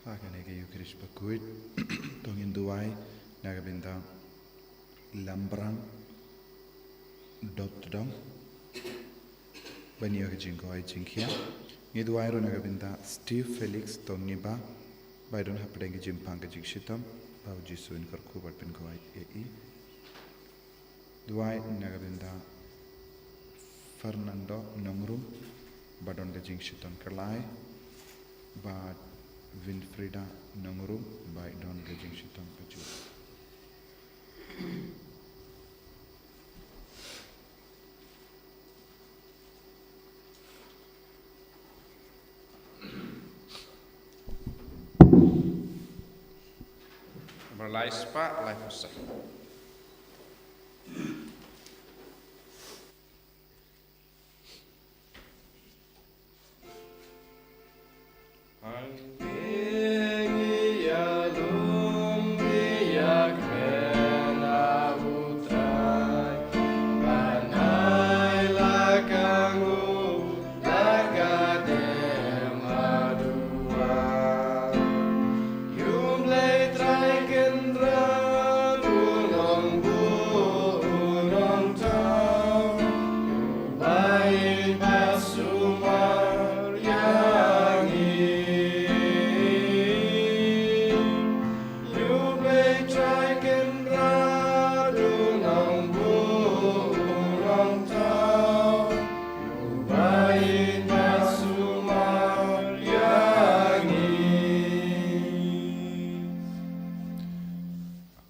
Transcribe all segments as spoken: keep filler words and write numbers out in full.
Ha kane ka Eucharist bakhuid, to ngin duwai na ka bynta Lambrang Doptdong ban ïoh ka jingkoit jingkhiah. Ngi duwai ruh na ka bynta Steve Felix Tongniba, ba i don hapdeng ka jingpang ka jingshitom, ba u Jisu un kyrkhu bad pynkoit ïa i. Duwai na ka bynta Fernando Nongrum, ba don ka jingshitom kyllai, bad Winfrida Nongrum, ba i don ka jingshitom kajuh. Ba lai spah lai phew saw.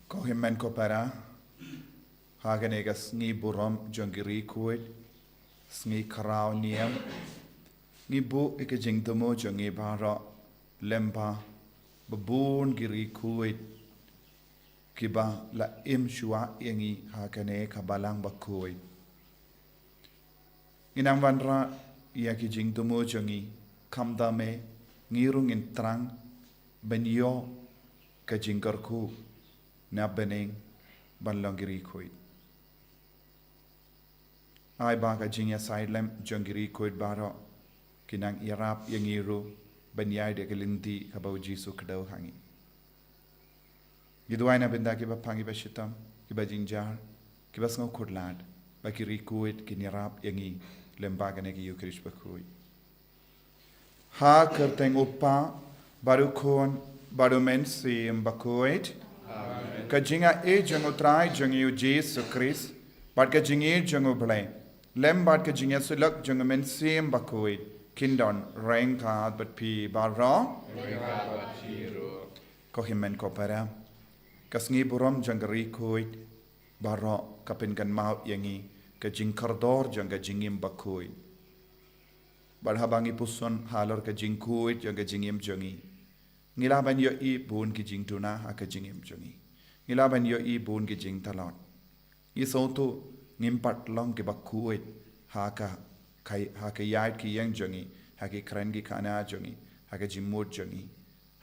Ko hynmen ko para, ha kane ka sngi burom jong ki riewkhuid, sngi khraw niam, ngi buh ïa ka jingthmu jong ngi baroh lem bad ba bun ki riewkhuid kiba la im shuwa ïa ngi ha kane ka balang bakhuid. Ngi nang wanrah ïa ki jingthmu jong ngi, khamtam eh ngi ruh ngin thrang ban ïoh ka jingkyrkhu na bneng ban long ki riewkhuid. Ai ba ka jingïasaid lem jong ki riewkhuid baroh ki nang ïarap ïa ngi ruh ban ïaid ïa ka lynti kaba u Jisu kdew ha ngi. Ngi duwai na bynta kiba pang, kiba shitom, kiba jynjar, kiba sngewkhuslai, ba ki riewkhuid kin ïarap ïa ngi lem bad kane ka Eucharist bakhuid. Ha ka kyrteng u Kpa, bad u Khun, bad u Mynsiem Bakhuid. Amen. Ka jingaiei jong u Trai jong ngi u Jisu Khrist, bad ka jingïeit jong u Blei, lem bad ka jingïasyllok jong u Mynsiem Bakhuid, kin don ryngkat bad phi baroh. Ryngkat bad phi ruh. Ko hynmen ko para, ka sngi burom jong ki riewkhuid baroh ka pynkynmaw ïa ngi ka jingkordor jong ka jingim bakhuid. Bad haba ngi puson halor ka jingkhuid jong ka jingim jong ngi, ngi lah ban ïohi bun ki jingduna ha ka jingim jong ngi. Ngi lah ban ïohi bun ki jingtlot. Ngi sngewthuh ngim pat long kiba khuid ha ka, ka, ha ka ïaid ka ïeng jong ngi, ha ki kren ki khana jong ngi, ha ka jingmut jong ngi,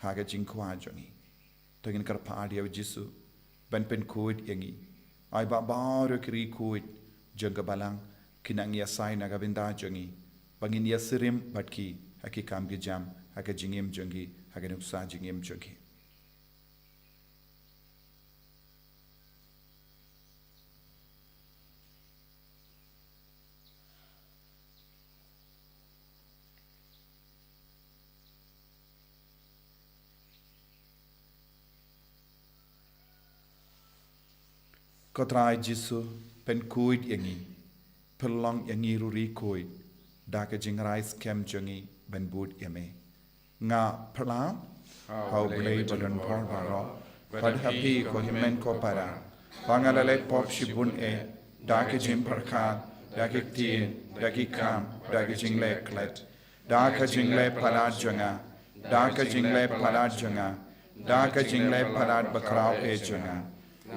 ha ka jingkwah jong ngi. To ngin kyrpad ïa u Jisu ban pynkhuid ïa ngi. Ai ba baroh ki riewkhuid jong ka balang kin nang ïasaid na ka bynta jong ngi, ba ngin ïasyriem bad ki ha ki kam ki jam, ha ka jingim jong ki, ha ka nuksa jingim jong ki. Ko Trai Jisu, pynkhuid ïa ngi, pynlong ïa ngi ruh riewkhuid da ka jingrai skhem jong ngi ban bud ïa me. Nga phla ha u Blei badonbor baroh, bad ha phi ko hynmen ko para, ba nga la leh pop shibun eh, da ka jingpyrkhat, da ka ktien, da ki kam, da ka jingleh klet, da ka jingleh palat jong nga, da ka jingleh palat jong nga, da ka jingleh palat bakhraw eh jong nga.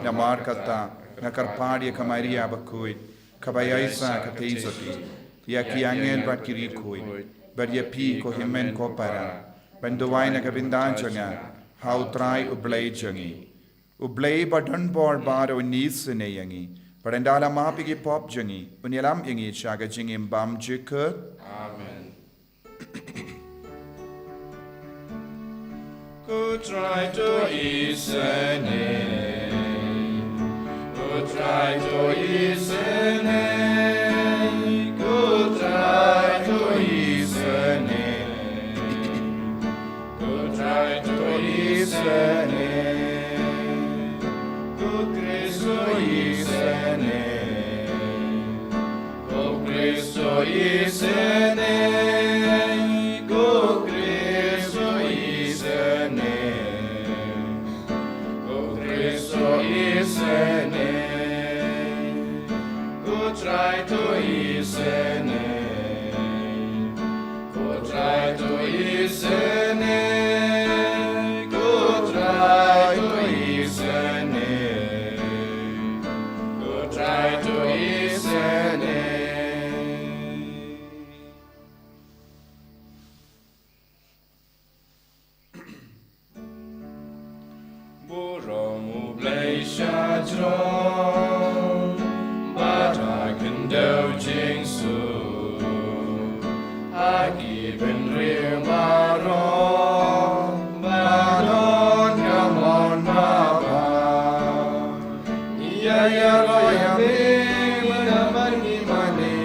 Namar kata, nga kyrpad ïa ka Maria bakhuid, kaba ïaisah ka tei jong phi, ïa ki angel bad ki riewkhuid, bad ïa phi ko hynmen ko para, ban duwai na ka bynta jong nga ha u Trai u Blei jong ngi. U Blei badonbor baroh un isynei ïa ngi, bad ynda la map ïa ki pop jong ngi, un ïalam ïa ngi sha ka jingim bymjukut. Amen. Ko Trai to isynei. Ko Trai to isynei. Ko Trai to isynei. Ko Trai to isynei. Ko Khrist to isynei. Ko Khrist to isynei. Ko Khrist to isynei. Ko Khrist to isynei. Ko Trai to isynei. Ko Trai to isynei. Ko Trai to isynei. Ko Trai to isynei. Burom U Blei shajrong, bad ha khyndew jingsuk, ha ki bynriew baroh, ba don ka mon babha. Ïa ïaroh ïa me, mynta bad ngi mane,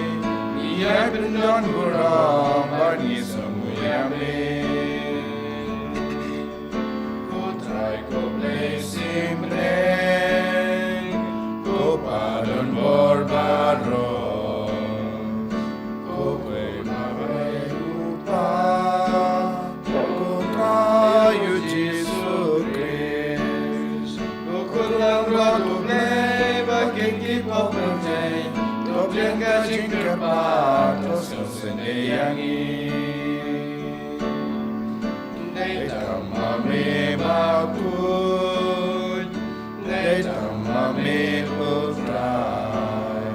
ïa pyndon burom bad ngi sngewbha ïa me. Ko Trai ko Blei symbai, ko Pa don bor baroh, ko Khun bad U Kpa, ko Trai U Jisu Khrist, ko Khun langbrot U Blei ba kin ki pop pyrthei, to pdiang ka jingkyrpad, to sngewsynei ïa ngi. Dei tam ma me bakhuid, dei tam ma me U Trai,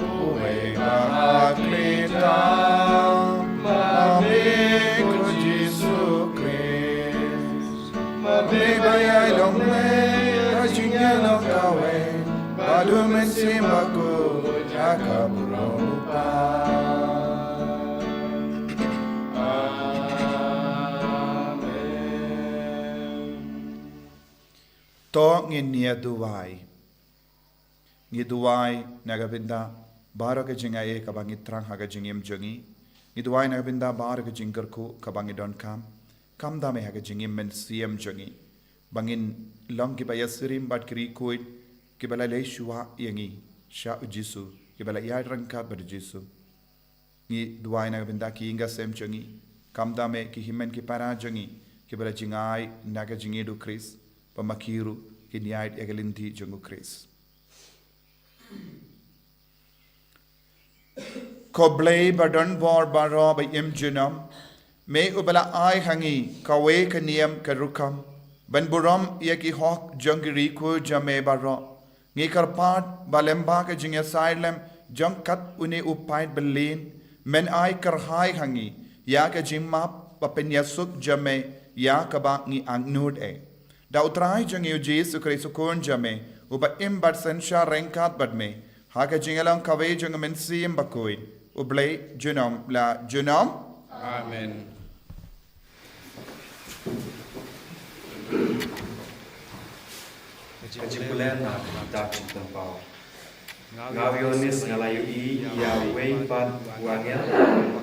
uwei ba ha khlieh tam, ma me ko Jisu Khrist, ma me ba ïai long Blei ha jingïalong kawei, bad U Mynsiem Bakhuid ha ka burom U Kpa. Amen. To ngin ïa duwai. Ngi duwai na ka bynta baroh ka jingai kaba ngi thrang ha ka jingim jong ngi. Ngi duwai na ka bynta baroh ka jingkyrkhu kaba ngi donkam. Kam da me ha ka jingim mynsiem jong ngi, ba ngin long kiba ïasyriem bad ki riewkhuid kiba la leit shuwa ïa ngi sha U Jisu, kiba la ïaid ryngkat bad U Jisu. Ngi duwai na ka bynta ki ïing ki sem jong ngi, kam da me ki hynmen ki para jong ngi kiba la jingai na ka jingïeit U Khrist, ba ma ki ruh kin ïaid ïa ka lynti jong U Khrist. Ko Blei ba don bor baroh ba im junom, me uba la ai ha ngi kawei ka niam ka rukom ban burom ïa ki hok jong ki riewkhuid jong me baroh. Ngi kyrpad ba lyngba ka jingïasaid lem jong kat une u paid byllieng, men ai kyrhai ha ngi ïa ka jingmap bad pynïasuk jong me ïa kaba ngi angnud eh. Da U Trai jong ngi U Jisu Khrist U Khun jong me, uba im bad synshar ryngkat bad me ha ka jingïalong kawei jong U Mynsiem Bakhuid, U Blei junom la junom. Amen. Ka jingpule na ka kitab Jingpynpaw. Nga u Ïoannis nga la ïohi ïa uwei pat u angel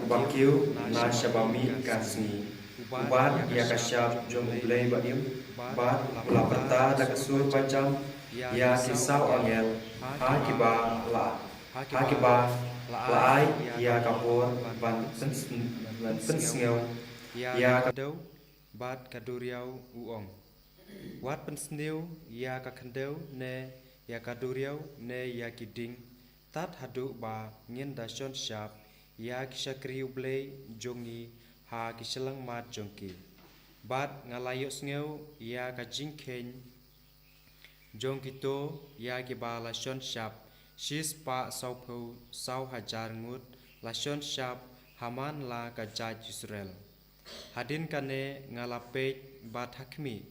uba kiew na shaba mih ka sngi, u bat ïa ka shap jong U Blei ba im, bad u la pyrta da ka sur ba jam ïa ki saw angel ha kiba la, ha kiba la ai ïa ka bor ban pynsn-, ban pynsngew ïa ka khyndew bad ka duriaw, u ong: Wat pynsniew ïa ka khyndew ne ïa ka duriaw ne ïa ki dieng, tad haduh ba ngin da shon shap ïa ki shakri U Blei jong ngi ha ki shyllangmat jong ki. Bad nga la ïohsngew ïa ka jingkheiñ jong kito ïa kiba la shon shap, shispah sawphew saw hajar ngut la shon shap ha man la ka jaid Israel. Hadien kane nga la peit bad ha khmih,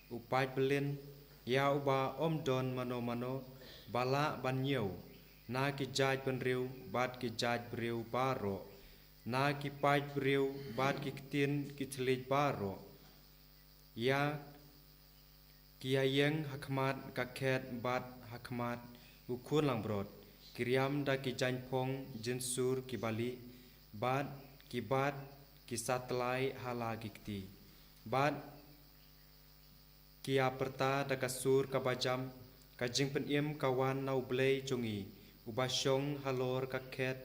u paid byllieng, ïa uba ym don mano mano ba lah ban ñiew, na ki jaid bynriew bad ki jaid briew baroh, na ki paid briew bad ki ktien ki thylliej baroh. Ïa ki ïa ïeng ha khmat ka khet bad ha khmat u khun langbrot, ki riam da ki jaiñphong jynsur ki balieh, bad ki bat ki satlai ha la ki kti. Bad ki ïa pyrta da ka sur ka bajam, ka jingpynim ka wan na U Blei jong ngi, uba shong halor ka khet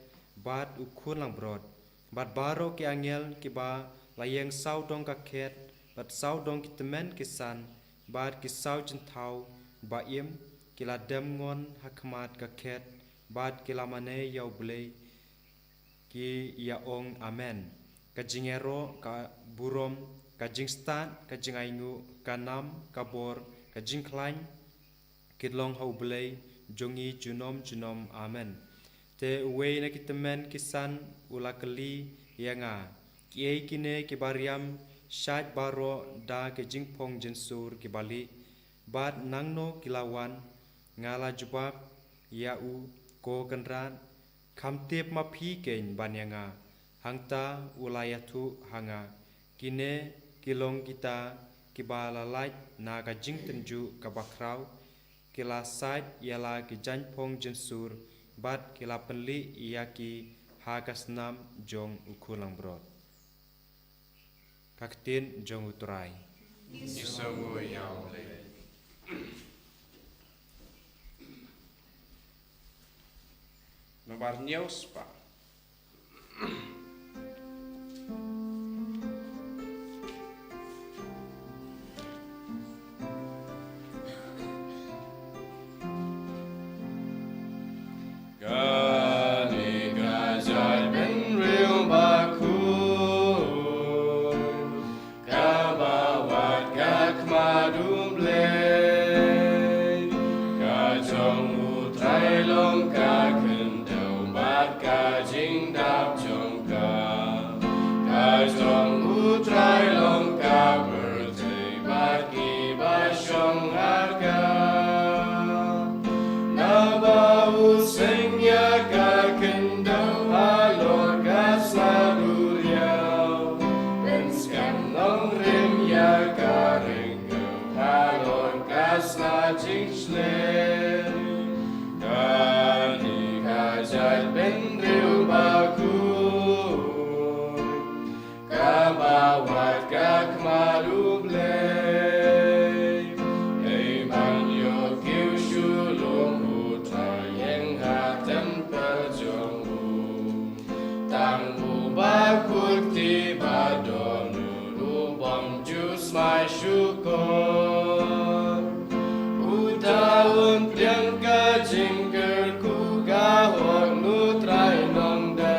bad u khun langbrot. Bad baroh ki angel kiba la ïeng sawdong ka khet bad sawdong ki tymmen ki san bad ki saw jynthaw ba im, ki la dem ngon ha khmat ka khet bad ki la mane ïa U Blei, ki ïa ong, Amen. Ka jingïaroh, ka burom, ka jingstad, ka jingainguh, ka nam, ka bor, ka jingkhlaiñ, ki long ha U Blei jong ngi junom junom. Amen. Te uwei na ki tymmen ki san u la kylli ïa nga, Kiei kine kiba riam shait baroh da ki jingphong jynsur ki balieh, bad nangno ki la wan? Nga la jubab ïa u, Ko Kynrad, kham tip ma phi keiñ ban ïa nga. Hangta u la ïathuh ha nga, Kine ki long kita kiba la lait na ka jingtynjuh kaba khraw, ki la sait ïa la ki jaiñphong jynsur, bad ki la pynlih ïa ki ha ka snam jong u khun langbrot. Ka ktien jong U Trai. Ïsongu ïa U Blei. Nombar hynñiew spah. Kane ka jaitbynriew bakhuid, kaba wad ka khmat U Blei. Ka jong U Trai long ka khyndew bad ka jingdap jong ka. Ka jong U Trai long ka pyrthei bad kiba shong ha ka. Naba u seng ïa ka khyndew halor ka sla duriaw, pynskhem nongrim ïa ka ryngkew halor ka sla jingshlei. Kane ka jaitbynriew bakhuid, kaba wad ka khmat U Blei. Hei ban ïoh kiew shu lum U Trai ïeng ha templ jong u. Tang u bakhuid kti ba dohnud u bym ju smai shukor. Uta un pdiang ka jingkyrkhu ka hok na U Trai Nongda.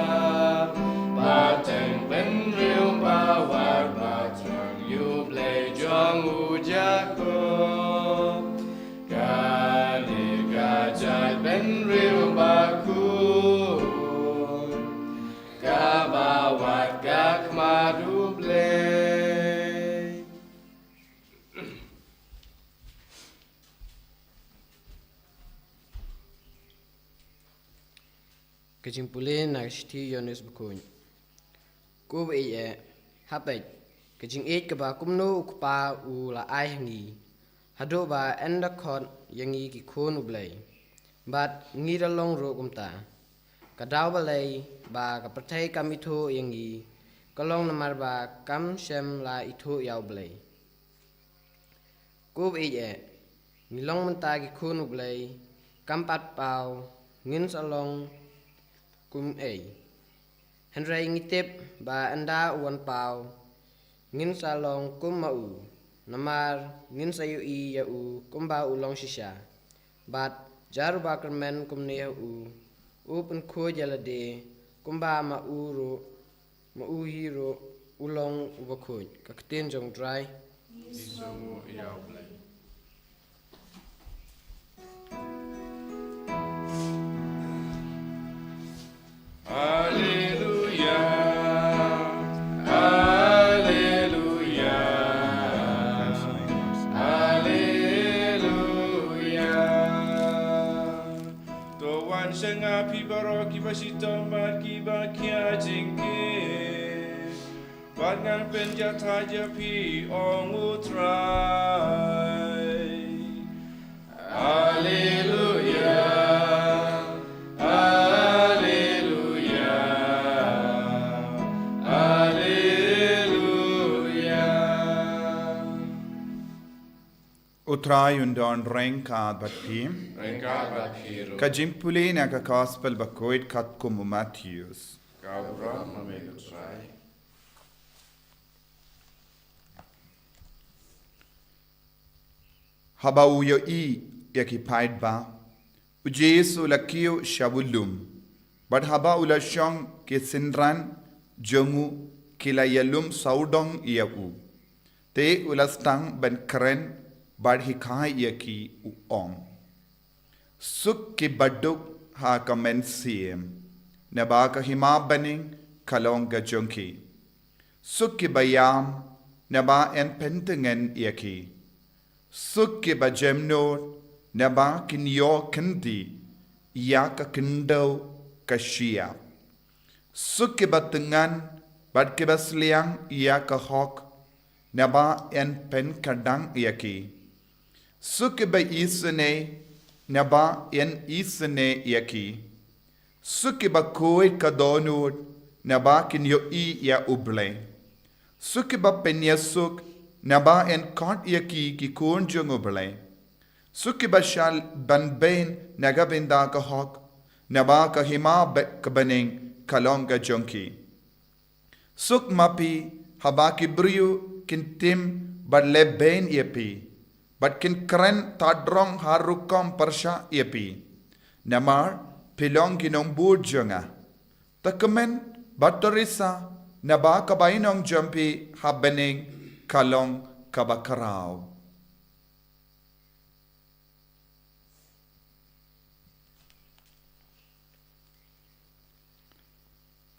Pateng bynriew ba wad ba thrang ïa U Blei jong u Jakob. Kane ka jaitbynriew bakhuid, kaba wad ka khmat U Blei. Ka jingpule na ka shithi Ïoannis Bakhuid. Ko ba ïeit eh, hap ïeit ka jingïeit kaba kumno u Kpa u la ai ha ngi, haduh ba yn da khot ïa ngi ki khun U Blei. Bad ngi da long ruh kumta. Ka daw balei ba ka pyrthei kam ithuh ïa ngi, ka long namar ba kam shym la ithuh ïa U Blei. Ko ba ïeit eh, ngi long mynta ki khun U Blei, kam pat paw ngin sa long kum ei. Hynrei ngi tip ba ynda u wan paw, ngin sa long kum ma u, namar ngin sa ïohi ïa u kumba u long shisha. Bad jar uba kyrmen kumne ha u, u pynkhuid ïa lade kumba ma u ruh, ma u hi ruh u long uba khuid. Ka ktien jong U Trai. Ïsongu ïa U Blei. Haleluia, haleluia, haleluia. To wan sha nga phi baroh kiba shitom bad kiba khia jingkit. Bad ngan pynjahthait ïa phi, ong U Trai. Alleluia, alleluia, alleluia. U Trai un don ryngkat bad phi. Ryngkat bad phi ruh. Ka jingpule na ka Gospel bakhuid katkum u Mathaios. Khublei ïa me ko Trai. Haba u ïohi ïa ki paidbah, U Jisu u la kiew sha u lum, bad haba u la shong, ki synran jong u ki la ïalum sawdong ïa u. Te u la sdang ban kren bad hikai ïa ki, u ong: Suk kiba duk ha ka mynsiem, naba ka hima bneng ka long ka jong ki. Suk kiba ïam, naba yn pyntngen ïa ki. Suk kiba jemnud, naba kin ïoh kyntiew ïa ka khyndew ka shyiap. Suk kiba thngan bad kiba sliang ïa ka hok, naba yn pynkdang ïa ki. Suk kiba isynei, naba yn isynei ïa ki. Suk kiba khuid ka dohnud, naba kin ïohi ïa U Blei. Suk kiba pynïasuk, naba yn khot ïa ki ki khun jong U Blei. Suk kiba shah ban beiñ na ka bynta ka hok, naba ka hima ba-, ka bneng ka long ka jong ki. Suk ma phi haba ki briew kin tim bad leh beiñ ïa phi, bad kin kren tad rong ha rukom pyrshah ïa phi, namar phi long ki nongbud jong nga. To kmen bad to risa, naba ka bainong jong phi ha bneng ka long kaba khraw.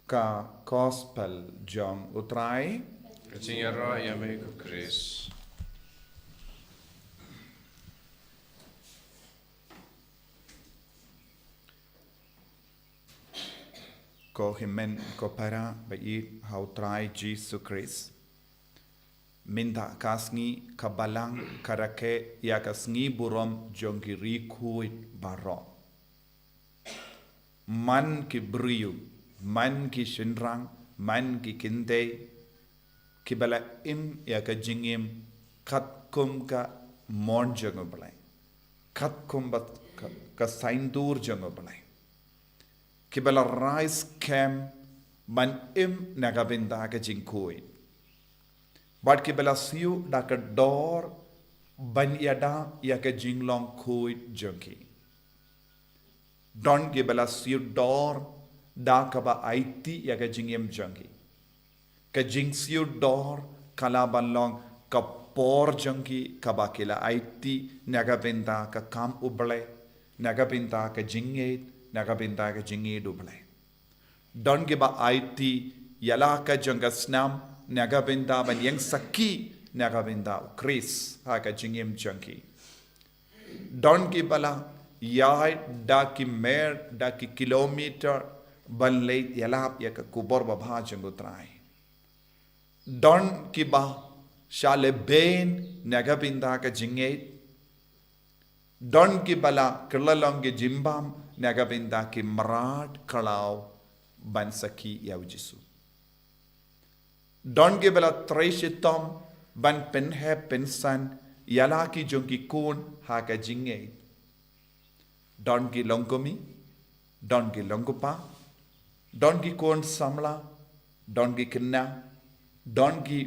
Ka Gospel jong U Trai. Ka jingïaroh ïa me ko Khrist. Ko hynmen ko para ba ïeit ha U Trai Jisu Khrist. Mynta ka sngi ka Balang ka rakhe ïa ka sngi burom jong ki riewkhuid baroh. Man ki briew, man ki shynrang, man ki kynthei, kiba la im ïa ka jingim katkum ka mon jong U Blei, katkum ba ka, ka saiñdur jong U Blei. Kiba la rai skhem ban im na ka bynta ka jingkhuid. Bad kiba la siew da ka dor ban ïada ïa ka jinglong khuid jong ki. Don kiba la siew dor da kaba aiti ïa ka jingim jong ki. Ka jingsiew dor ka lah ban long ka por jong ki kaba ki la aiti na ka bynta ka kam U Blei, na ka bynta ka jingngeit, na ka bynta ka jingngeit U Blei. Don kiba aiti ïa la ka jong ka snam na ka bynta ban ïeng sakhi na ka bynta U Khrist ha ka jingim jong ki. Don kiba la ïaid da ki mer, da ki kilometer ban leit ïalap ïa ka khubor babha jong U Trai. Don kiba shah leh beiñ na ka bynta ka jingngeit. Don kiba la kylla long ki jingbam na ka bynta ki mrad khlaw ban sakhi ïa U Jisu. Don kiba la trei shitom ban pynheh pynsan ïa la ki jong ki khun ha ka jingngeit. Don ki longkmie, don ki longkpa, don ki khun samla, don ki khynnah, don ki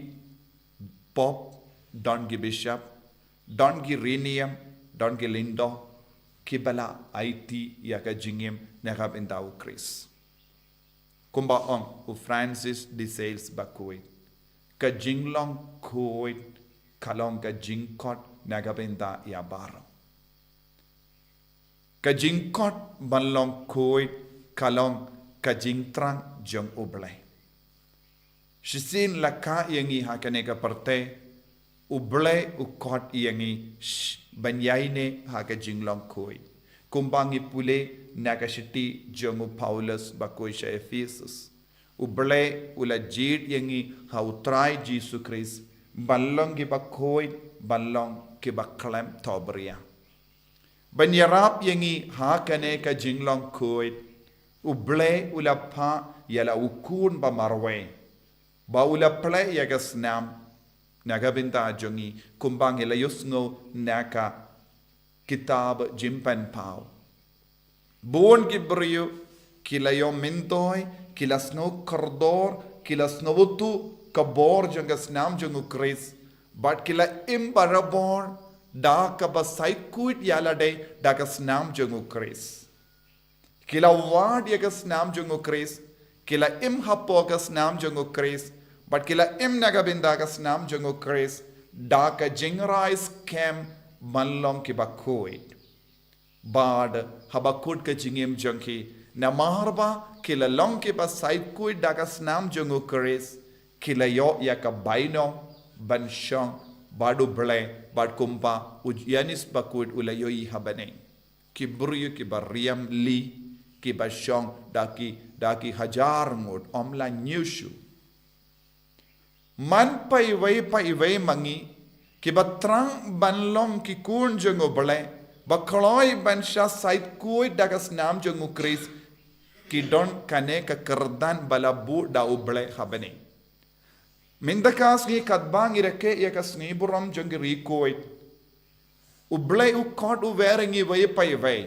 pop, don ki bishop, don ki riewniam, don ki lyngdoh, kiba la aiti ïa ka jingim na ka bynta U Khrist. Kumba ong u Francis de Sales bakhuid, ka jinglong khuid ka long ka jingkhot na ka bynta ïa baroh. Ka jingkhot ban long khuid ka long ka jingthrang jong U Blei. Shisien la kha ïa ngi ha kane ka pyrthei, U Blei u khot ïa ngi sh-, ban ïaineh ha ka jinglong khuid. Kumba ngi pule na ka shithi jong u Paulus bakhuid sha Ephesus. U Blei u la jied ïa ngi ha u Trai Jisu Khrist ban long kiba khuid, ban long kiba khlem thohbria. Ban ïarap ïa ngi ha kane ka jinglong khuid, U Blei u la phah ïa la u Khun ba marwei, ba u la plie ïa ka snam na ka bynta jong ngi, kumba ngi la ïohsngew na ka kitab Jingpynpaw. Bun ki briew ki la ïoh myntoi, ki la sngew kordor, ki la sngewthuh ka bor jong ka snam jong U Khrist, bad ki la im barabor da kaba said khuid ïa lade da ka snam jong U Khrist. Ki la wad ïa ka snam jong U Khrist, ki la im hapoh ka snam jong U Khrist, bad ki la im na ka bynta ka snam jong U Khrist da ka jingrai skhem ban long kiba khuid. Bad haba kut ka jingim jong ki, namar ba ki la long kiba said khuid da ka snam jong U Khrist, ki la ïoh ïa ka bainong ban shong bad U Blei, bad kumba u Ïoannis Bakhuid u la ïohi ha bneng. Ki briew kiba riam lih, kiba shong da ki, da ki hajar ngut, ym la ñiew shuh. Man pa iwei pa iwei ma ngi, kiba thrang ban long ki khun jong U Blei, ba kloi ban shah said khuid da ka snam jong U Khrist, ki don kane ka kyrdan ba la buh da U Blei ha bneng. Mynta ka sngi katba ngi rakhe ïa ka sngi burom jong ki riewkhuid, U Blei u khot u wer ïa ngi iwei pa iwei.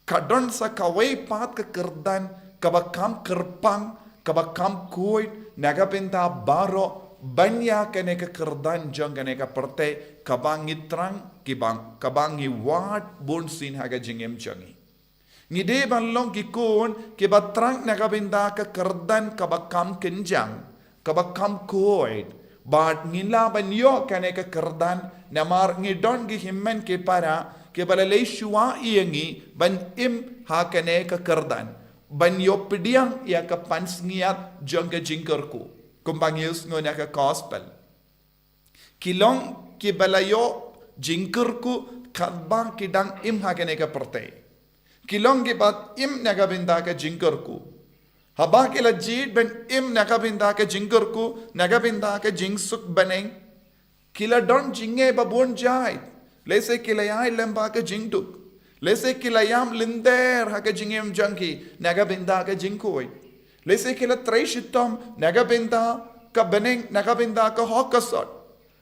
Ka don sa kawei pat ka kyrdan kaba kham kyrpang, kaba kham khuid na ka bynta baroh, ban ïa kane ka kyrdan jong kane ka pyrthei kaba ngi thrang, kiba, kaba ngi wad bunsien ha ka jingim jong ngi. Ngi dei ban long ki khun kiba thrang na ka bynta ka kyrdan kaba kham kynjang, kaba kham khuid. Bad ngi lah ban ïoh kane ka kyrdan namar ngi don ki hynmen ki para kiba la leit shuwa ïa ngi ban im ha kane ka kyrdan, ban ïoh pdiang ïa ka pansngiat jong ka jingkyrkhu, kumba ngi ïohsngew na ka gospel. Ki long kiba la ïoh jingkyrkhu katba ki dang im ha kane ka pyrthei. Ki long kiba im na ka bynta ka jingkyrkhu. Haba ki la jied ban im na ka bynta ka jingkyrkhu, na ka bynta ka jingsuk bneng, ki la don jingeh ba bun jait. Lehse ki la ïaid lem bad ka jingduk. Lehse ki la ïam lynter ha ka jingim jong ki na ka bynta ka jingkhuid. Lehse ki la trei shitom na ka bynta ka bneng, na ka bynta ka hok ka sot.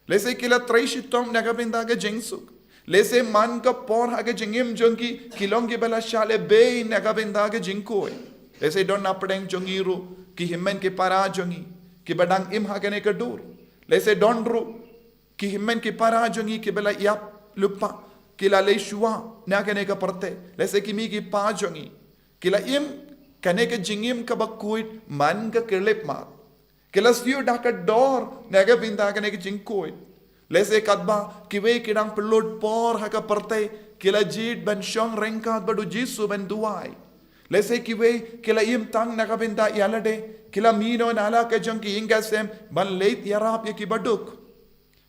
Lehse ki la trei shitom na ka bynta ka jingsuk. Lehse man ka por ha ka jingim jong ki, ki long kiba la shah lehbeiñ na ka bynta ka jingkhuid. Lehse don na pdeng jong ngi ruh ki hynmen ki para jong ngi kiba dang im ha kane ka dur. Lehse don ruh ki hynmen ki para jong ngi kiba la ïap lypa, ki la leit shuwa na kane ka pyrthei. Lehse ki mei ki pa jong ngi ki la im kane ka jingim kaba khuid man ka khyllipmat. Ki la siew da ka dor na ka bynta kane ka jingkhuid. Lehse katba kiwei ki dang pynlut por ha ka pyrthei, ki la jied ban shong ryngkat bad U Jisu ban duwai. Lehse kiwei ki la im tang na ka bynta ïa lade, ki la mih noh na la ka jong ki ïing ki sem ban leit ïarap ïa kiba duk.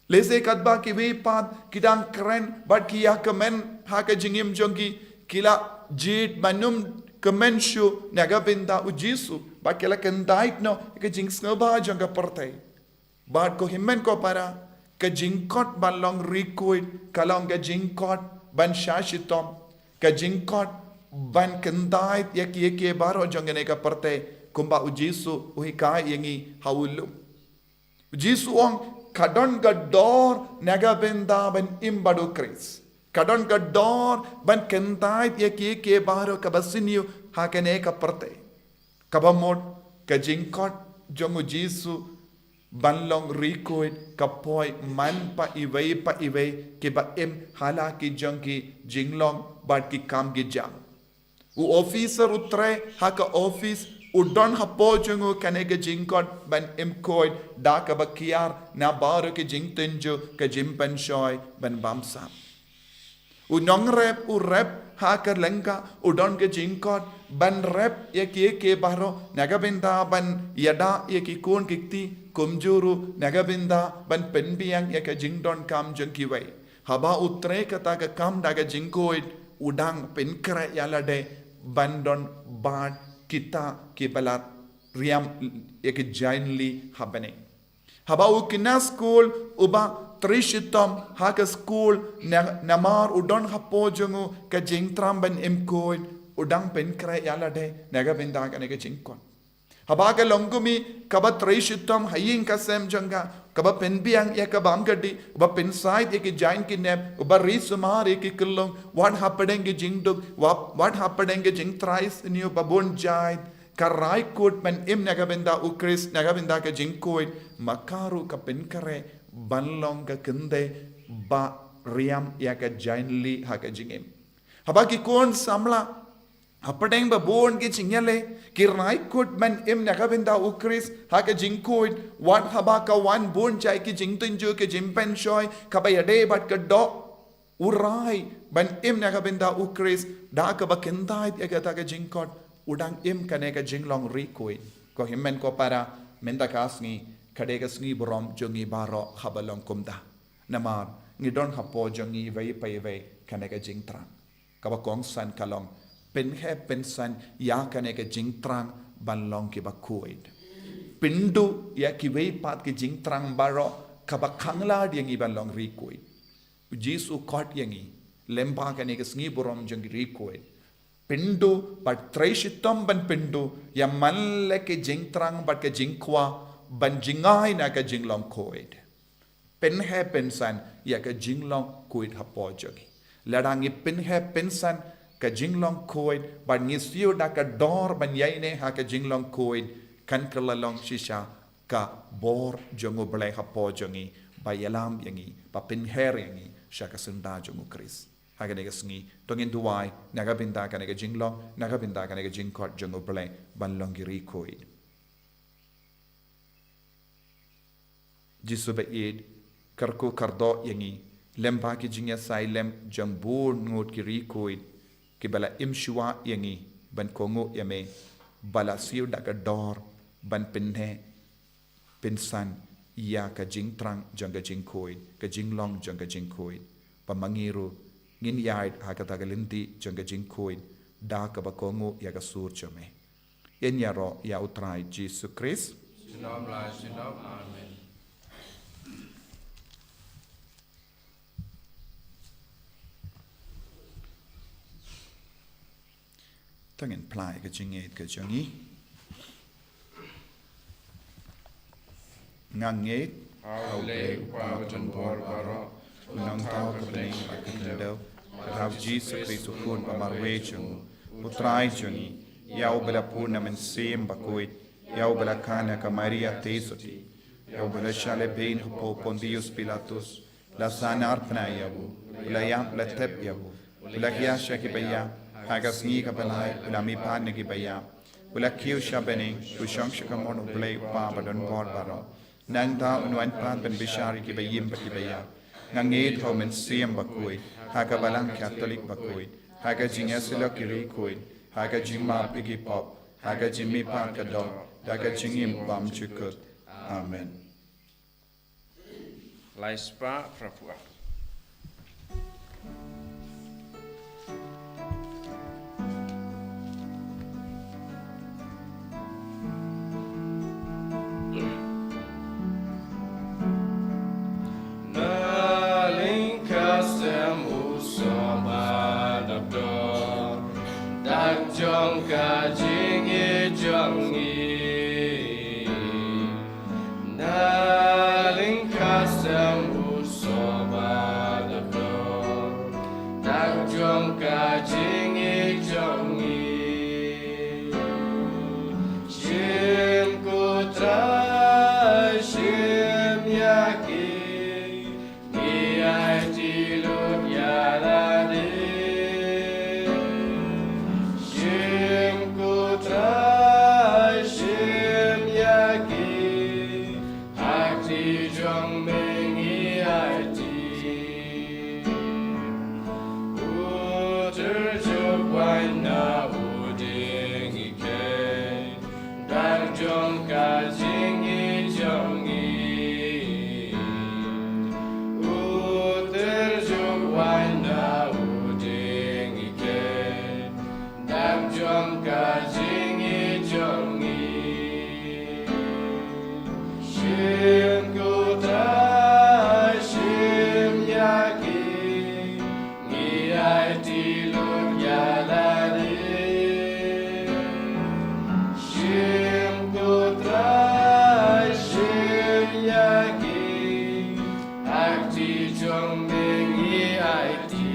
Lehse katba kiwei pat ki dang kren bad ki ïakmen ha ka jingim jong ki, ki la jied ban ym kmen shuh na ka bynta U Jisu, bad ki la kyntait noh ïa ka jingsngewbha jong ka pyrthei. Bad ko hynmen ko para, ka jingkhot ban long riewkhuid ka long ka jingkhot ban shah shitom, ka jingkhot ban kyntait ïa kiei kiei baroh jong kane ka pyrthei, kumba U Jisu u hikai ïa ngi ha u lum. U Jisu u ong, ka don ka dor na ka bynta ban im bad U Khrist. Ka don ka dor ban kyntait ïa kiei kiei baroh kaba sniew ha kane ka pyrthei. Kaba mut ka jingkhot jong U Jisu ban long riewkhuid ka poi man pa iwei pa iwei kiba im ha la ki jong ki jinglong bad ki kam ki jam. U officer u trei ha ka office u don hapoh jong u kane ka jingkhot ban im khuid da kaba kiar na baroh ki jingtynjuh, ka jingpynshoi ban bamsap. U nongrep u rep ha ka lyngkha u don ka jingkhot ban rep ïa kiei kiei baroh na ka bynta ban ïada ïa ki khun ki kti, kumjuh ruh na ka bynta ban pynbiang ïa ka jingdonkam jong kiwei. Haba u trei kata ka kam da ka jingkhuid, u dang pynkhreh ïa lade ban don bad kita kiba la riam ïa ki jaiñli ha bneng. Haba u khynnah skul uba trei shitom ha ka skul, na-, namar u don hapoh jong u ka jingthrang ban im khuid, u dang pynkhreh ïa lade na ka bynta kane ka jingkhot. Haba ka longkmie kaba trei shitom ha ïing ka sem jong ka, kaba pynbiang ïa ka bam ka dih, uba pynsaid ïa ki jaiñ ki nep, uba ri sumar ïa ki khyllung, wat hapdeng ki jingduk, wa-, wat hapdeng ki jingtrai sniew ba bun jait, ka rai khuid ban im na ka bynta u Khrist, na ka bynta ka jingkhuid, ma ka ruh ka pynkhreh ban long ka kynthei ba riam ïa ka jaiñli ha ka jingim. Haba ki khun samla hapdeng ba bun ki jingïaleh, ki rai khuid ban im na ka bynta u Khrist ha ka jingkhuid, wat haba ka wan bun jait ki jingtynjuh, ki jingpynshoi, kaba ïadei bad ka doh, u rai ban im na ka bynta u Khrist da kaba kyntait ïa kata ka jingkhot, u dang im kane ka jinglong ri khuid. Ko hynmen ko para, mynta ka sngi ka dei ka sngi burom jong ngi baroh haba long kumta. Namar ngi don hapoh jong ngi iwei pa iwei kane ka jingthrang kaba kongsan ka long, pynheh pynsan ïa kane ka jingthrang ban long kiba khuid. Pynduh ïa kiwei pat ki jingthrang baroh kaba khanglad ïa ngi ban long ri khuid. U Jisu u khot ïa ngi lyngba kane ka sngi burom jong ki ri khuid. Pynduh bad trei shitom ban pynduh ïa man la ki jingthrang bad ka jingkwah ban jngai na ka jinglong khuid. Pynheh pynsan ïa ka jinglong khuid hapoh jong ngi. Lada ngi pynheh pynsan ka jinglong khuid bad ngi siew da ka dor ban ïaineh ha ka jinglong khuid, kan kylla long shisha ka bor jong U Blei hapoh jong ngi ba ïalam ïa ngi, ba pynher ïa ngi sha ka syndah jong U Khrist. Ha kane ka sngi to ngin duwai na ka bynta kane ka jinglong, na ka bynta kane ka jingkhot jong U Blei ban long ki ri khuid. Jisu ba ïeit, kyrkhu kyrdoh ïa ngi lyngba ki jingïasai lem jong bun ngut ki ri khuid kiba la im shuwa ïa ngi ban kohnguh ïa me, ba la siew da ka dor ban pynheh pynsan ïa ka jingthrang jong ka jingkhuid, ka jinglong jong ka jingkhuid, ba ma ngi ruh ngin ïaid ha kata ka lynti jong ka jingkhuid da kaba kohnguh ïa ka sur jong me. Ngin ïaroh ïa U Trai Jisu Khrist. Junom la junom. Amen. To ngin phla ïa ka jingngeit ka jong ngi. Nga ngeit ha U Blei U Kpa uba don bor baroh, U Nongthaw ka bneng bad ka khyndew, bad ha U Jisu Khrist U Khun ba marwei jong U, U Trai jong ngi, ïa uba la bun na Mynsiem Bakhuid, ïa uba la kha na ka Maria Theisotti, ïa uba la shah lehbeiñ hapoh Pontius Pilatus, la sahnarphna ïa u, u la ïap, la thep ïa u, u la hiar sha kiba ïap, ha ka sngi kaba lai u la mihpat na kiba ïap, u la kiew sha bneng, u shong sha kamon U Blei U Kpa ba don bor baroh. Nangta un wan pat ban bishar ïa kiba im bad kiba ïap. Nga ngeit ha U Mynsiem Bakhuid, ha ka Balang Katholik bakhuid, ha ka jingïasyllok ki ri khuid, ha ka jingmap ïa ki pop, ha ka jingmihpat ka doh, da ka jingim bymjukut. Amen. Lai spah phra phew ar. Na lyngkha sem u soh ba dap dor, dak jong ka jingïeit jong ngi. Na lyngkha sem u soh ba dap dor, dak jong ka jingïeit jong ngi. Shim ko Trai, shim ïa ki, ngi aiti lut ïa lade. Shim ko Trai, shim ïa ki, ha kti jong me ngi aiti. U Tyrjuh wan na u dieng i kei, dak jong ka jingïeit jong ngi. U Tyrjuh wan na u dieng i kei, dak jong ka jingïeit jong ngi. Ak ti jong me ngi aiti.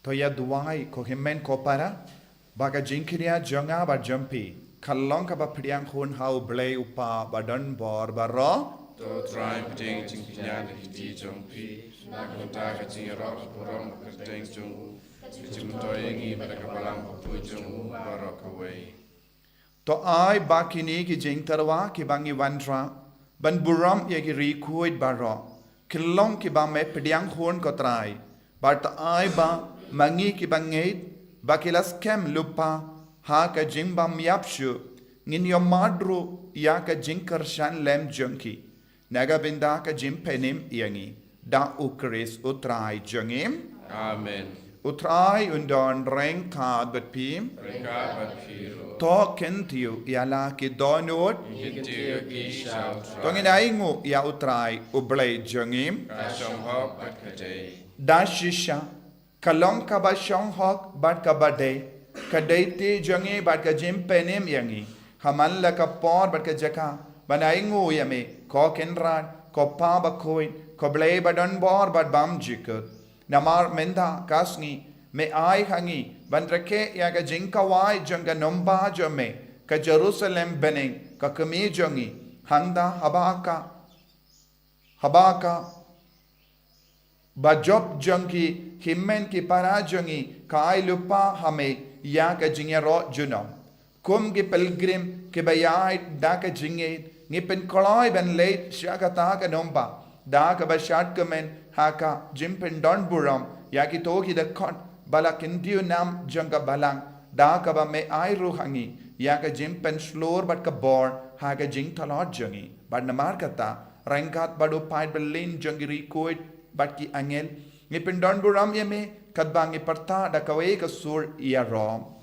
To ïa duwai ko hynmen ko para, ba ka jingkñia jong nga bad jong phi ka long kaba pdiang hun ha U Blei U Kpa ba don bor baroh. To Trai, pdiang jingkñia na ki kti jong phi na ka bynta ka jingïaroh burom kyrteng jong u, ka jingmyntoi ïa ngi bad ka balang bakhuid jong u baroh kawei. To ai ba kine ki jingtyrwa kiba ngi wanrah ban burom ïa ki riewkhuid baroh ki long kiba me pdiang hun ko Trai. Bad to ai ba ma ngi kiba ngeit ba ki la skhem lypa ha ka jingbym ïap shuh, ngin ïohmad ruh ïa ka jingkyrshan lem jong ki na ka bynta ka jingpynim ïa ngi da U Khrist U Trai jong ngi. Amen. U Trai un don ryngkat bad phi. Ryngkat bad phi ruh. To kyntiew ïa la ki dohnud. Kyntiew ïa ki sha U Trai. To ngin ainguh ïa U Trai U Blei jong ngi. Ka shong hok bad ka dei. Da shisha ka long kaba shong hok bad kaba dei, ka dei ti jong ngi bad ka jingpynim ïa ngi ha man la ka por bad ka jaka ban ainguh ïa me, ko Kynrad, ko Pa bakhuid, ko Blei ba don bor bad bymjukut. Namar mynta ka sngi me ai ha ngi ban rakhe ïa ka jingkhawai jong ka nongbah jong me, ka Jerusalem bneng, ka kmie jong ngi, hangta haba ka haba ka bajop jong ki hynmen ki para jong ngi ka ai lypa ha me ïa ka jingïaroh junom. Kum ki pilgrim kiba ïaid da ka jingngeit, ngi pynkloi ban leit sha kata ka nongbah da kaba shad kmen ha ka jingpyndonburom ïa kito ki dkhot ba la kyntiew nam jong ka balang, da kaba me ai ruh ha ngi ïa ka jingpynshlur bad ka bor ha ka jingtlot jong ngi. Bad namar kata, ryngkat bad u paid byllien jong ki riewkhuid bad ki angel, ngi pyndonburom ïa me katba ngi pyrta da kawei ka sur ïaroh.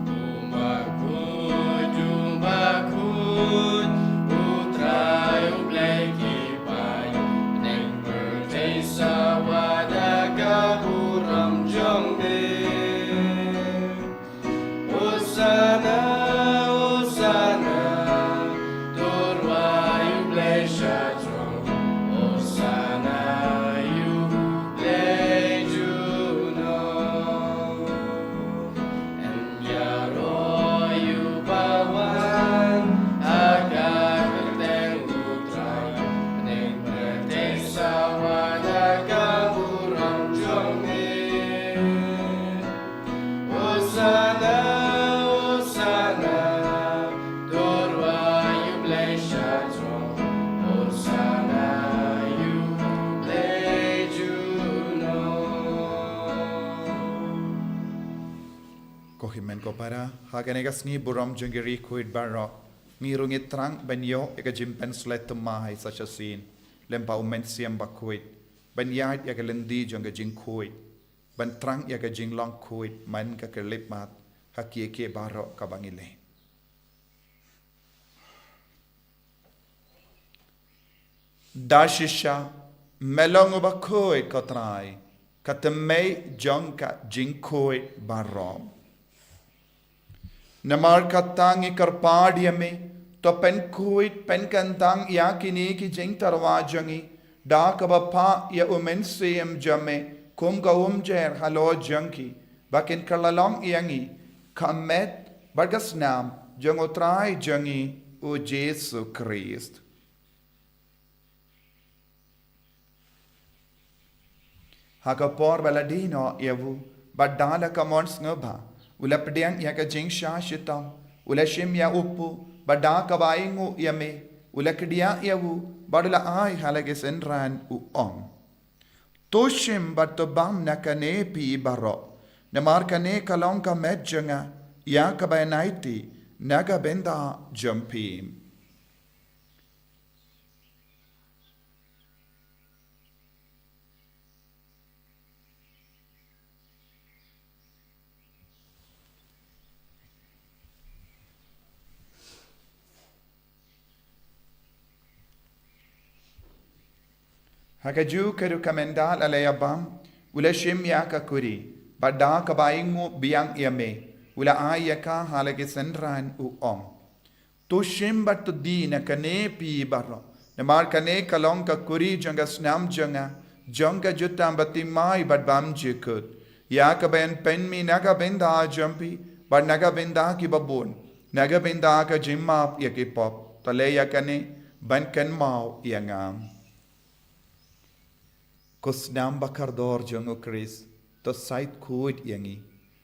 U bakhuid, u bakhuid, U Trai U Blei ki paid, bneng pyrthei sawa da ka burom jong me. Hosanna, Hosanna, to rwai U Blei sha throne. Hosanna ïa U Blei junom. Ïaroh ïa uba wan ha ka kyrteng U Trai, bneng pyrthei sawa da ka burom jong me. Hosanna, Hosanna, to rwai U Blei sha throne. Hosanna ïa U Blei junom. Ko hynmen ko para, ha kane ka sngi burom jong ki riewkhuid baroh, ngi ruh ngi thrang ban ïoh ïa ka jingpynshlur thymmai sa shisien lem bad U Mynsiem Bakhuid, ban ïaid ïa ka lynti jong ka jingkhuid, ban thrang ïa ka jinglong khuid man ka khyllipmat ha kiei kiei baroh kaba ngi leh. Da shisha me long uba khuid ko Trai, ka thymmei jong ka jingkhuid baroh. Namar kata ngi kyrpad ïa me, to pynkhuid pynkyntang ïa kine ki jingtyrwa jong ngi da kaba phah ïa U Mynsiem jong me kum ka umjer halor jong ki, ba kin kylla long ïa ngi ka met bad ka snam jong U Trai jong ngi U Jisu Khrist. Ha ka por ba la die noh ïa u, bad da la ka mon sngewbha u la pdiang ïa ka jingshah shitom, u la shim ïa u kpu, bad da kaba ainguh ïa me u la kdiah ïa u, bad u la ai ha la ki synran, u ong: To shim bad to bam na kane phi baroh, namar kane ka long ka met jong nga ïa kaba yn aiti na ka bynta jong phi. Ha kajuh ka ruh ka mynta la la ïa bam, u la shim ïa ka kuri, bad da kaba ainguh biang ïa me, u la ai ïa ka ha la ki synran, u ong: To shim bad to die na kane phi baroh. Namar kane ka long ka kuri jong ka snam jong nga, jong ka jutang ba thymmai bad bymjukut. Ïa kaba yn pynmih na ka bynta jong phi, bad na ka bynta kiba bun, na ka bynta ka jingmap ïa ki pop. To leh ïa kane ban kynmaw ïa nga. Ko snam ba kordor jong U Khrist, to shait khuid ïa ngi.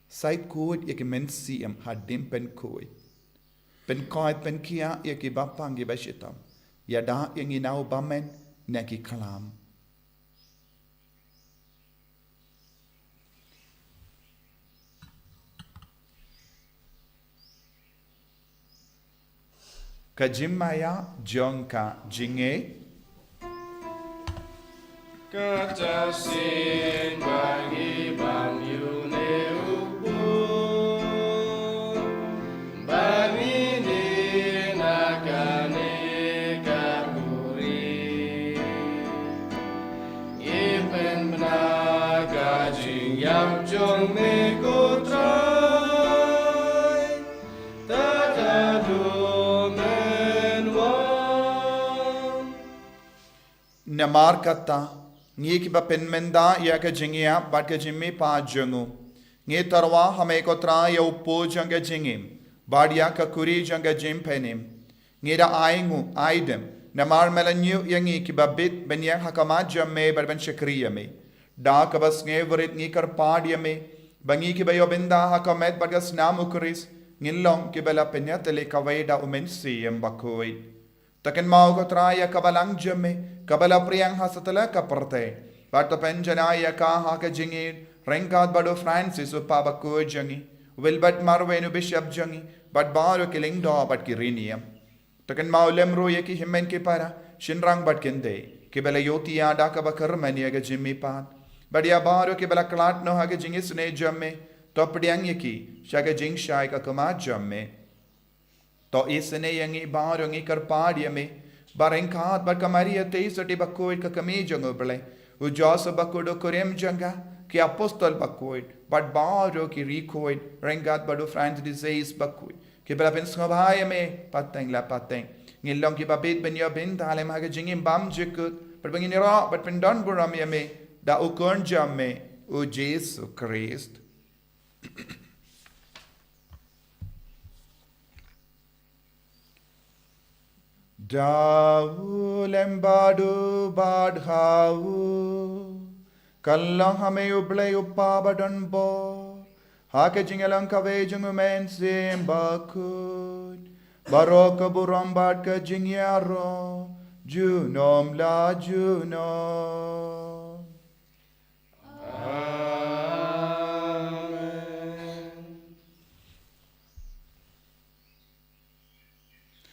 Shait khuid ïa ki mynsiem hadien pynkhuid. Pynkoit pynkhiah ïa ki bapang ki bashitom. Ïada ïa ngi na u bymman na ki khlam. Ka jingmaïa jong ka jingngeit. Kata sien ba ngi bam ïa une u bor, ba ngi die na kane ka kuri. Ngi pynbna ka jingïap jong me ko Trai, tad haduh men wan. Namar kata, ngi kiba pynmynda ïa ka jingïap bad ka jingmihpat jong u, ngi tyrwa ha me ko Trai ïa u pud jong ka jingim, bad ïa ka kuri jong ka jingpynim. Ngi da ainguh aidem, namar me la ñiew ïa ngi kiba bit ban ïeng ha khmat jong me bad ban shakri ïa me. Da kaba sngewrit ngi kyrpad ïa me ba ngi kiba ïoh bynta ha ka met bad ka snam U Khrist, ngin long kiba la pynïatylli kawei da U Mynsiem Bakhuid. To kynmaw ko Trai ïa ka balang jong me, kaba la phriang ha satlak ka pyrthei. Bad to pynjanai ïa ka ha ka jingïeit, ryngkat bad u Francis u Papa bakhuid jong ngi, u Wilbert Marwein u Bishop jong ngi, bad baroh ki lyngdoh bad ki riewniam. To kynmaw lem ruh ïa ki hynmen ki para, shynrang bad kynthei, kiba la ïohthiah da kaba kyrmen ïa ka jingmihpat. Bad ïa baroh kiba la khlad noh ha ka jingisynei jong me, to pdiang ïa ki sha ka jingshai ka khmat jong me. To isynei ïa ngi baroh, ngi kyrpad ïa me, ba ryngkat bad ka Maria Theisotti bakhuid ka kmie jong U Blei, u Joseph bakhuid u kurim jong ka, ki apostol bakhuid, bad baroh ki riewkhuid, ryngkat bad u Francis de Sales bakhuid, kiba la pynsngewbha ïa me pateng la pateng, ngin long kiba bit ban ïoh bynta lem ha ka jingim bymjukut, bad ba ngin ïaroh bad pyndonburom ïa me da u Khun jong me, U Jisu Khrist. Da u lem bad u bad ha u, kan long ha me U Blei U Kpa badonbor, ha ka jingïalang kawei jong U Mynsiem Bakhuid, baroh ka burom bad ka jingïaroh, junom la junom. Amen.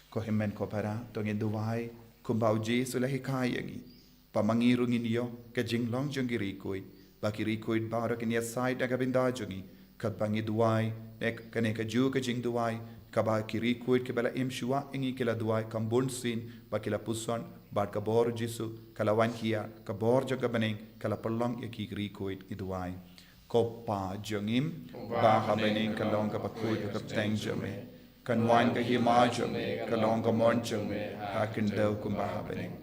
Ko hynmen ko para, to ngin duwai kumba U Jisu u la hikai ïa ngi, ba ma ngi ruh ngin ïoh ka jinglong jong ki riewkhuid, ba ki riewkhuid baroh kin ïasaid na ka bynta jong ngi, katba ngi duwai, ne kane kajuh ka jingduwai, kaba ki riewkhuid kiba la im shuwa ïa ngi ki la duwai kham bunsien, ba ki la puson, bad ka bor Jisu ka la wan khia, ka bor jong ka bneng ka la pynlong ïa ki riewkhuid, ngi duwai. Ko Pa jong ngi, ba ha bneng, ka long kaba khuid ka kyrteng jong me. Kan wan ka hima jong me, ka long ka mon jong me, ha khyndew kumba ha bneng.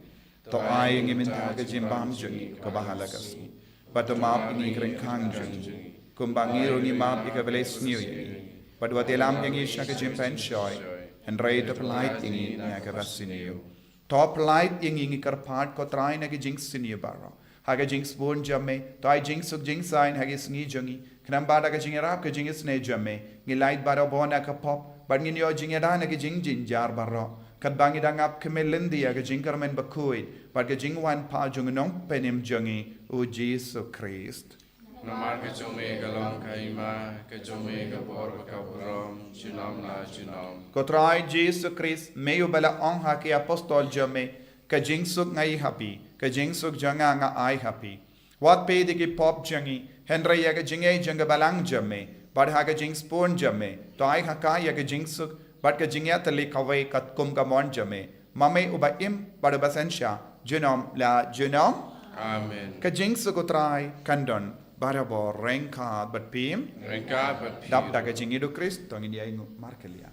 To ai ïa ngi mynta ka jingbam jong ngi kaba ha la ka sngi. Bad to map ïa ngi ki ryngkang jong ngi, kumba ngi ruh ngi map ïa kiba la isynei ïa ngi. Bad wat ïalam ïa ngi sha ka jingpynshoi, hynrei to pyllait ïa ngi na kaba sniew. To pyllait ïa ngi, ngi kyrpad ko Trai, na ki jingsniew baroh. Ha ka jingsbun jong me, to ai jingsuk jingsaiñ ha ki sngi jong ngi. Khnang ba da ka jingïarap ka jingisynei jong me, ngin lait barabor na ka pop, bad ngin ïoh jingïada na ki jingjynjar baroh. Katba ngi dang ap khmih lynti ïa ka jingkyrmen bakhuid, bad ka jingwan pat jong u Nongpynim jong ngi, U Jisu Khrist. Namar ka jong me ka long ka hima, ka jong me ka bor bad ka burom, junom la junom. Ko Trai Jisu Khrist, me uba la ong ha ki apostol jong me, ka jingsuk nga ai ha phi, ka jingsuk jong nga nga ai ha phi. Wat peit ïa ki pop jong ngi, hynrei ïa ka jingngeit jong ka balang jong me, bad ha ka jingsbun jong me, to ai ha ka ïa ka jingsuk, bad ka jingïatylli kawei katkum ka mon jong me, ma me uba im, bad uba synshar, junom la junom. Amen. Ka jingsuk U Trai kan don barabor ryngkat bad phi. Ryngkat bad phi. Dap da ka jingïeit U Khrist, to ngin ïa ainguh markylliang.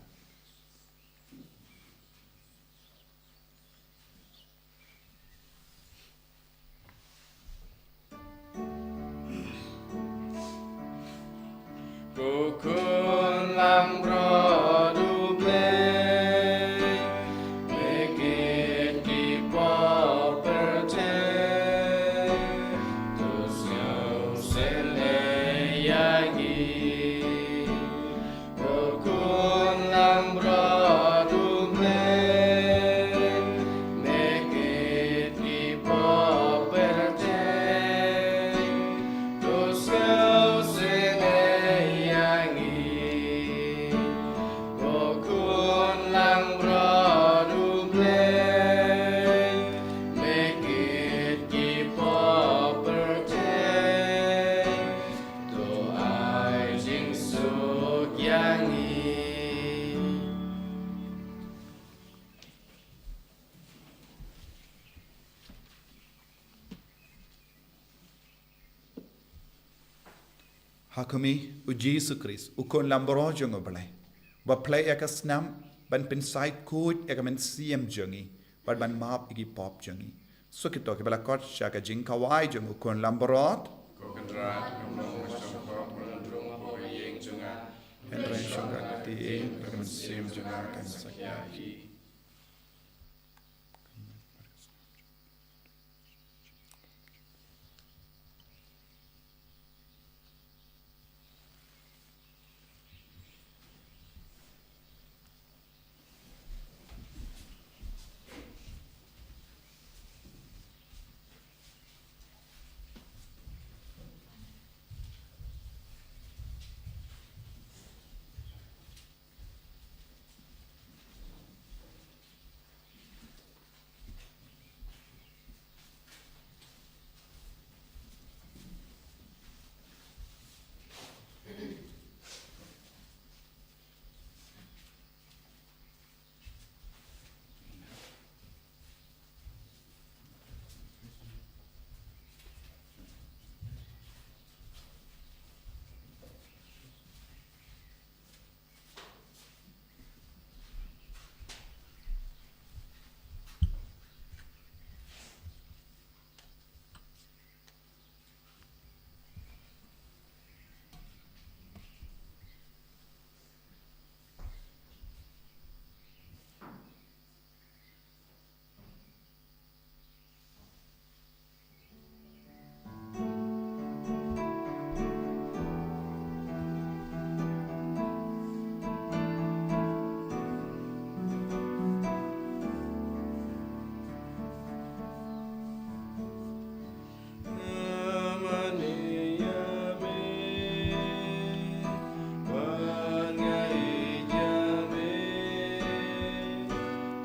Ha kumne, u Jisu Khrist, u Khun Langbrot jong U Blei, ba plie ïa ka snam ban pynshai khuid ïa ka mynsiem jong ngi, bad ban map ïa ki pop jong ngi. Sa kito kiba la khot sha ka jingkhawai jong u Khun Langbrot. Ko Kynrad, ngam long ba shongkop, ba rung hapoh ka ïing jong nga. Hynrei shong ka kti ïing, bad ka mynsiem jong nga kan sa ïaid.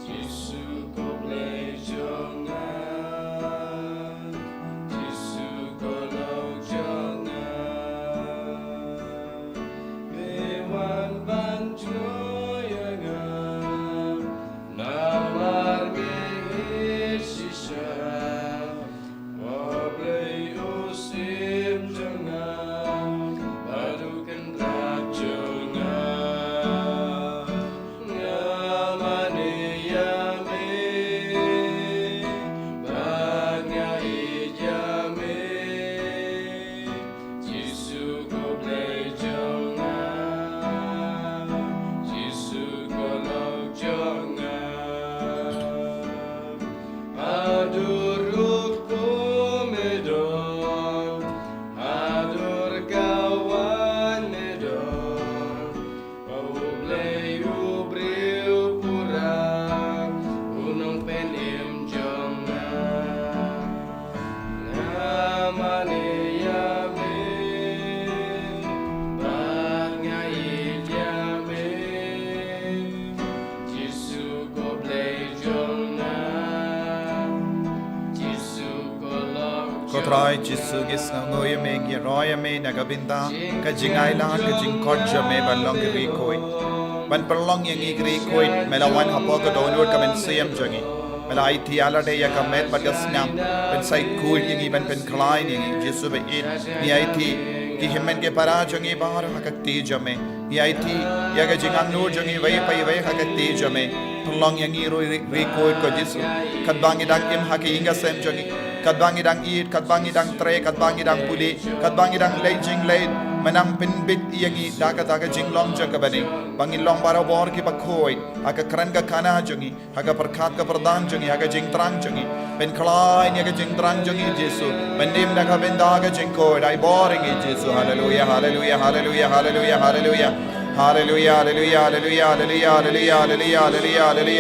Jisu ko Blei jong nga, Jisu ko lok jong nga. Haduh rukom me don, haduh kawan me don. Ba U Blei u briew pura, u nongpynim jong nga. Nga mane ïa me, bad nga ïeit ïa me. Jisu ko Blei jong nga, Jisu ko lok. Ko Trai Jisu, ngi sngewnguh ïa me, ngi roi ïa me na ka bynta ka jingailad, ka jingkhot jong me ban long ki riewkhuid. Ban pynlong ïa ngi ki riewkhuid, me la wan hapoh ka dohnud ka mynsiem jong ngi. Me la aiti ïa lade ïa ka met bad ka snam, ban shai khuid ïa ngi, ban pynkhlaiñ ïa ngi. Jisu ba ïeit, ngi aiti ki hynmen ki para jong ngi baroh ha ka kti jong me. Ngi aiti ïa ka jingangnud jong ngi iwei pa iwei ha ka kti jong me. Pynlong ïa ngi ruh ri-, riewkhuid ko Jisu. Katba ngi dang im ha ka ïing ka sem jong ngi, katba ngi dang ïeit, katba ngi dang trei, katba ngi dang pule, katba ngi dang leit jingleit, me nang pynbit ïa ngi da kata ka jinglong jong ka bneng, ba ngin long barabor kiba khuid ha ka kren ka khana jong ngi, ha ka pyrkhat ka pyrdan jong ngi, ha ka jingthrang jong ngi. Pynkhlaiñ ïa ka jingthrang jong ngi Jisu. Pynim da ka bynta ka jingkhuid, ai bor ïa ngi Jisu. Haleluia, haleluia, haleluia, haleluia, haleluia. Haleluia, haleluia, haleluia, haleluia. Haleluia, haleluia,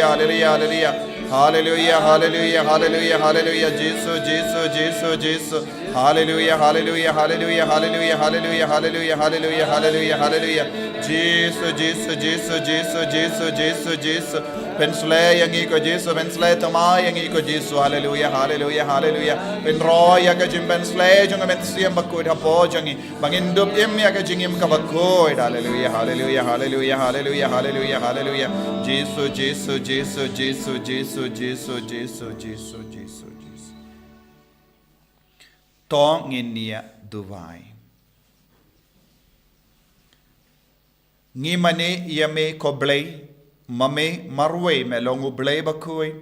haleluia, haleluia. Haleluia, haleluia, haleluia, haleluia. Jisu, Jisu, Jisu, Jisu. Haleluia, haleluia, haleluia, haleluia, haleluia. Jisu, Jisu, Jisu, Jisu, Jisu, Jisu, Jisu. Pynshlei ïa ngi ko Jisu, pynshlei thymmai ïa ngi ko Jisu. Haleluia, haleluia, haleluia. Pynroi ïa ka jingpynshlei jong ka Mynsiem Bakhuid hapoh jong ngi. Ba ngin dup im ïa ka jingim kaba khuid. Haleluia, haleluia, haleluia, haleluia, haleluia, haleluia. Jisu, Jisu, Jisu, Jisu. To ngin ïa duwai. Ngi mane ïa me ko Blei, ma me marwei me long U Blei bakhuid,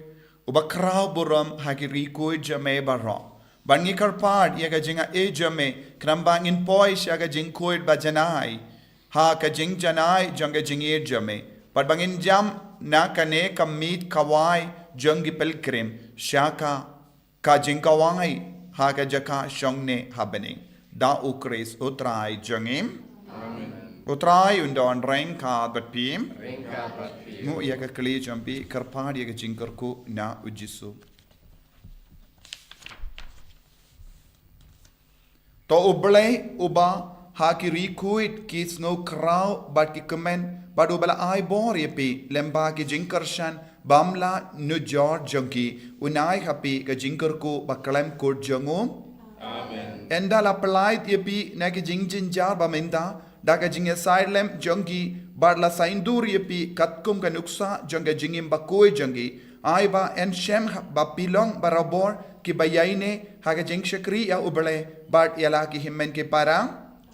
uba khraw burom ha ki ri khuid jong me baroh. Bad ngi kyrpad ïa ka jingaiei jong me, khnang ba ngin poi sha ka jingkhuid ba janai ha ka jingjanai jong ka jingïeit jong me. Bad ba ngin jam na kane ka miet kawei jong ki pilgrim sha ka ka jingkawei ha ka jaka shongne ha bneng. Da U Khrist U Trai jong ngi. Amen. U Trai un don ryngkat bad phi. Ryngkat bad phi. Nguh ïa ka kli jong phi, kyrpad ïa ka jingkyrkhu na U Jisu. To U Blei uba ha ki ri khuid ki sngew khraw bad ki kmen, bad uba la ai bor ïa phi lem bad ki jingkyrshan bym lah nujor jong ki, un ai ha phi ka jingkyrkhu ba khlem kut jong u. Amen. Ynda la pyllait ïa phi na ki jingjynjar ba mynta da ka jingïasaid lem jong ki, bad la saiñdur ïa phi katkum ka nuksa jong ka jingim bakhuid jong ki, ai ba yn shem ba phi long barabor kiba ïaineh ha ka jingshakri ïa U Blei bad ïa la ki hynmen ki para.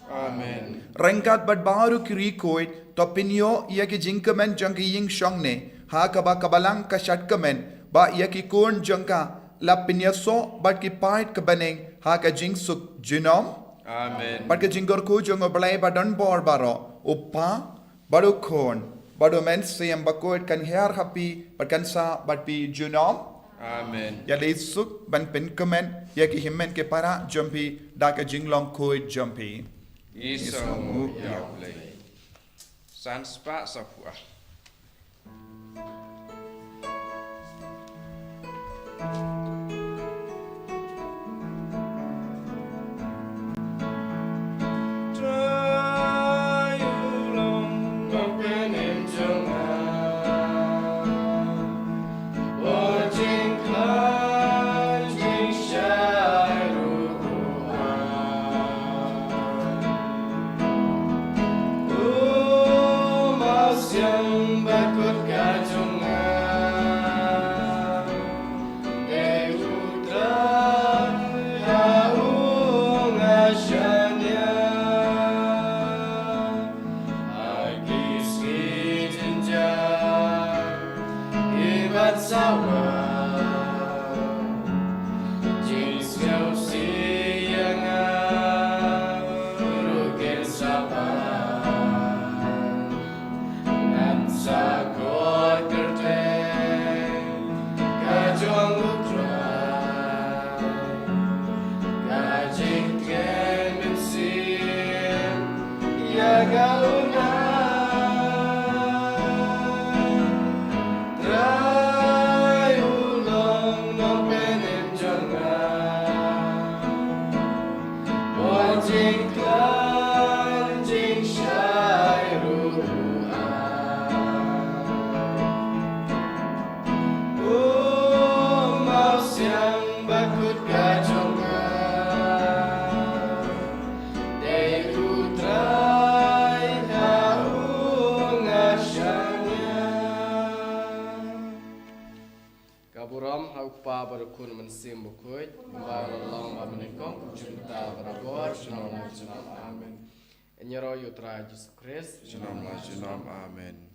Amen. Ryngkat bad baroh ki ri khuid, to pynïoh ïa ki jingkmen jong ki ïing shongne ha kaba ka balang ka shad kmen, bad ïa ki khun jong ka la pynïasoh bad ki paid ka bneng ha ka jingsuk junom. Amen. Bad ka jingkyrkhu jong U Blei ba don bor baroh, U Kpa bad U Khun bad U Mynsiem Bakhuid kan hiar ha phi bad kan sah bad phi junom. Amen. Ïa leit suk ban pynkmen ïa ki hynmen ki para jong phi da ka jinglong khuid jong phi. Ngi sngewnguh ïa U Blei. San spah sa phuh. Ngan sa khot kyrteng ka jong U Trai, ka jingkren mynsiem ïa nga u nai. Trai u long nongpynim jong nga. Bad jingkhlaiñ jingshai ruh u ai. U Mawsiang Bakhuid ka jong nga, dei U Trai ha u nga shaniah. Ka burom ha U Kpa bad U Khun Mynsiem Bakhuid, kumba la long bad mynnyngkong, kumjuh mynta bad barabor, junom la junom. Amen. Ïaroh ïa U Trai Jisu Khrist. Junom la junom. Amen.